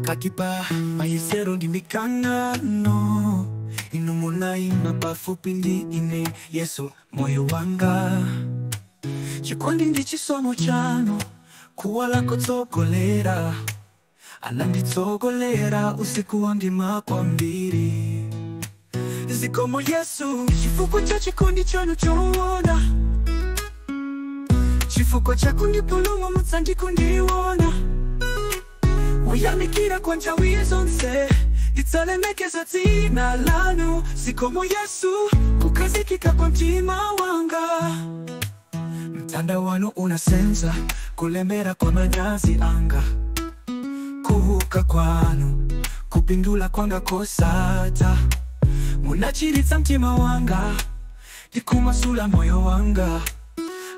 Pakati pa mayesero ndi mikangano, inu munaima pafupi ndi ine, Yesu moyo wanga. Chikondi ndi chisomo chanu, kuwala kutsogolera, ananditsogolera usiku wa mdima kwambiri. Zikomo Yesu, chifukwa cha chikondi chanu choona, chifukwa cha kundipulumutsa ndi kundiona. Uyamikira kwa nthawi zonse, ndidzalemekeza dzina lanu. Zikomo Yesu, kukhazikika kwa mtima wanga. Mtanda wanu unasenza kulemera kwa manyazi anga, kuuka kwanu kupindula kwanga kosatha. Munachiritsa mtima wanga ndikumasula moyo wanga,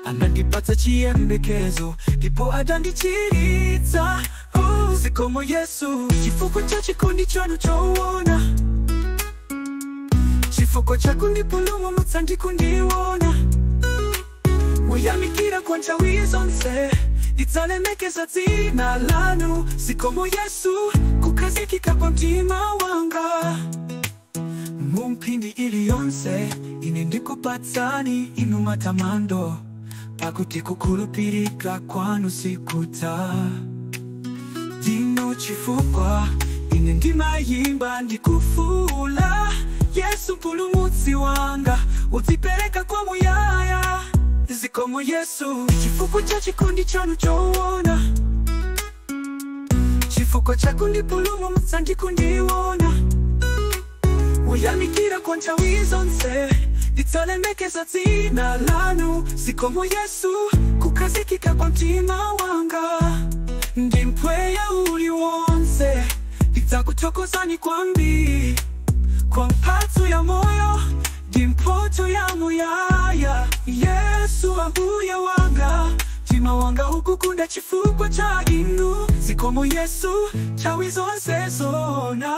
anandipatsa chiyembekezo ndipo adandichiritsa. Oh, zikomo Yesu, chifukwa cha chikondi chanu choona, chifukwa cha kundipulumutsa ndi kundiona. Uyamikira kwa nthawi zonse, ndidzalemekeza dzina lanu. Zikomo Yesu, kukhazikika kwa mtima wanga. Mu mphindi iliyonse ine ndikupatsani inu matamando, pakuti kukhulupirika kwanu sikutha. Ndinu chifukwa ine ndimayimba ndikufuula, Yesu mpulumutsi wanga, udzipereka kwa muyaya. Zikomo Yesu, chifukwa cha chikondi chanu choona, chifukwa cha kundipulumutsa ndi kundiona. Uyamikira kwa nthawi zonse, ndidzalemekeza dzina lanu. Zikomo Yesu, kukhazikika kwa mtima wanga. Ndi mpweya uliwonse, ndidzakuthokozani kwambiri, kwa mphatso ya moyo ndi mphoto ya muyaya. Yesu ambuye wanga, mtima wanga ukukunda chifukwa cha inu. Zikomo Yesu, nthawi zonse zona.